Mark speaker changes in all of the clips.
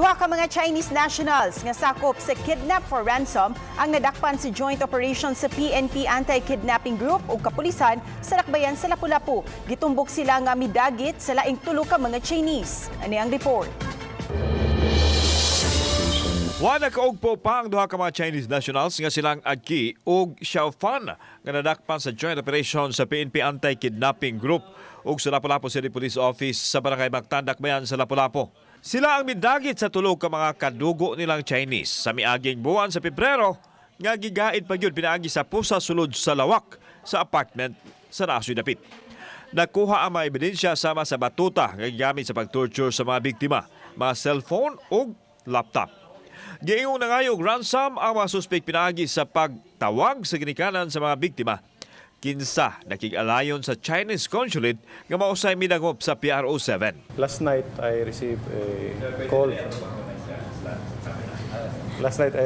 Speaker 1: Duha ka mga Chinese nationals nga sakop sa kidnap for ransom ang nadakpan sa joint operation sa PNP Anti-Kidnapping Group ug kapulisan sa Dakbayan sa Lapu-Lapu. Gitumbok sila nga midagit sa laing tulo ka mga Chinese. Ani ang report.
Speaker 2: Wa nakaugpo pa ang duha ka mga Chinese nationals nga silang Aki ug Xiaofan nga nadakpan sa joint operation sa PNP Anti-Kidnapping Group ug sa Lapu-Lapu City Police Office sa Barangay Mactan, Dakbayan sa Lapu-Lapu. Sila ang midagit sa tulo ka mga kadugo nilang Chinese sa miaging buwan sa Pebrero nga gigaid pa gyud pinaagi sa pusa sulod sa lawak sa apartment sa Naasoy Dapit. Nakuha ang mga ebidensya sama sa batuta nga gigamit sa pag-torture sa mga biktima, mga cellphone ug laptop. Giingong nangayo og ransom ang mga suspect pinaagi sa pagtawag sa ginikanan sa mga biktima. Kinsa nakig-alayon sa Chinese consulate nga mausay midangop sa PRO 7.
Speaker 3: Last night I received a call. Last night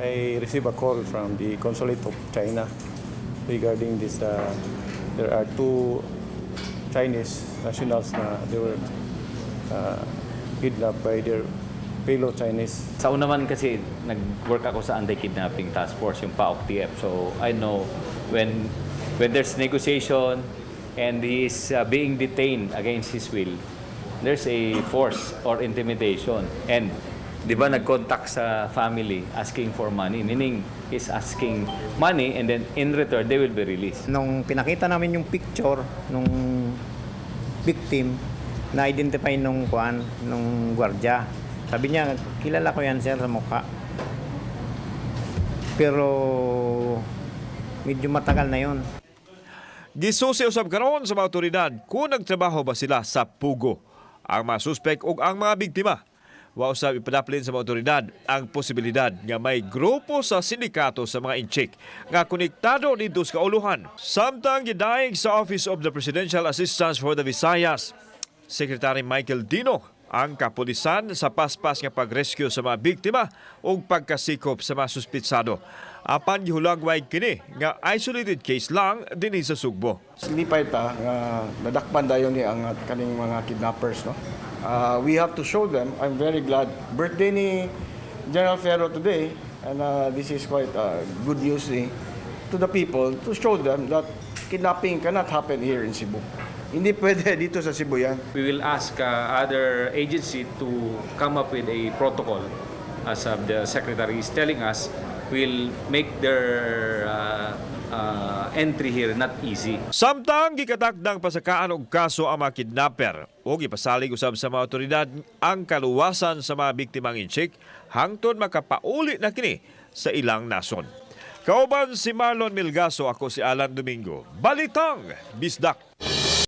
Speaker 3: I received a call from the consulate of China regarding this. There are two Chinese nationals na they were kidnapped by their fellow Chinese.
Speaker 4: Sa una man kasi, nag-work ako sa anti-kidnapping task force, yung PAOCTF. So I know when there's negotiation and he is being detained against his will, there's a force or intimidation. And di ba nag-contact sa family asking for money, meaning he's asking money and then in return they will be released.
Speaker 5: Nung pinakita namin yung picture nung victim, na-identify nung kuan, nung gwardiya. Sabi niya, "Kilala ko yan, sir, sa mukha." Pero medyo matagal na yon.
Speaker 2: Gisusi usab karon sa mga otoridad kung nagtrabaho ba sila sa pugo, ang mga suspek ug ang mga biktima. Wa usab ipadaplin sa mga otoridad ang posibilidad nga may grupo sa sindikato sa mga Intsik nga konektado didto sa kauluhan. Samtang gidayeg sa Office of the Presidential Assistance for the Visayas, Secretary Michael Dino, ang kapulisan sa paspas nga pag-rescue sa mga biktima ug pagkasikop sa mga suspitsado. Apan gihulagway kini nga isolated case lang dinhi sa Sugbo.
Speaker 6: Lipay ta nga nadakpan dayon ni ang kaning mga kidnappers, no. We have to show them. I'm very glad. Birthday ni General Ferro today and this is quite good news ni to the people to show them that kidnapping cannot happen here in Cebu. Hindi pwede dito sa Cebu yan.
Speaker 7: We will ask other agency to come up with a protocol, as the secretary is telling us, will make their entry here not easy.
Speaker 2: Samtang gikatakdang pasakaan og kaso ang mga kidnapper ug ipasalig usab sa mga otoridad ang kaluwasan sa mga biktimang Intsik hangtod makapauli na kini sa ilang nason. Kauban si Marlon Milgaso, ako si Alan Domingo. Balitang Bisdak.